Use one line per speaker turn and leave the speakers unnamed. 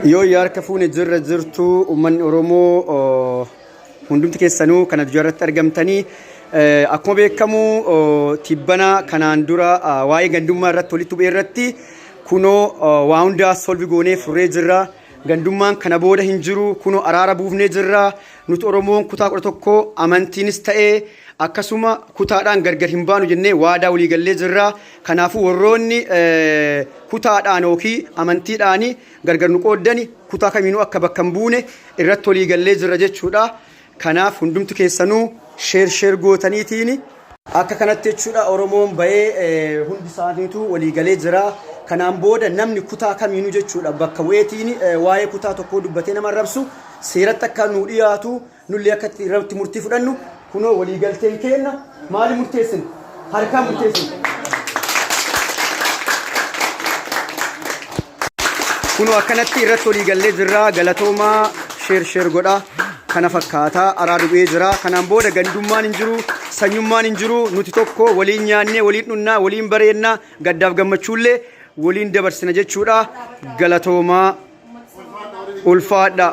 Yoo harka fuune jirra jirtu uummanni Oromoo hundumti keessanuu kan addunyaa irratti argamtanii akkuma beekamu tibbana kanaan dura waa'ee gandummaa irratti walitti bu'ee irratti kunoo waa hundaa solvi goonee furree jirra. Gandummaan kana booda hin jiru kunoo araara buufnee jirra. Nuti Oromoon kutaa 11 amantiinis ta'ee akkasuma kutaadhaan gargar hin baanu jennee waadaa walii gallee jirra. Kanaafuu warroonni kutaadhaan yookiin amantiidhaan gargar nu qooddani kutaa kamiinuu akka bakka hin buune irratti walii gallee jirra jechuudha. Kanaaf hundumti keessanuu sheer sheer gootaniitiin akka kanatti jechuudha Oromoon bahee hundi isaaniitu walii galee jira. Kanaan booda namni kutaa kamiinuu jechuudha bakka bu'eetiin waa'ee kutaa tokkoo dubbatee nama arrabsu seeratti akka nu dhiyaatu nullee akka irratti murtii fudhannu kunoo walii galteen keenna maali murteessine harkaan murteessine. Kunoo akkanatti irratti walii gallee jirra galatoomaa sheer sheer godha kana fakkaataa araarri bu'ee jira kanaan booda gandummaan hin jiru sanyummaan hin jiru nuti tokko waliin nyaannee waliin dhunnaa waliin bareennaa gaddaaf gammachuullee waliin dabarsina jechuudha galatoomaa ulfaadha.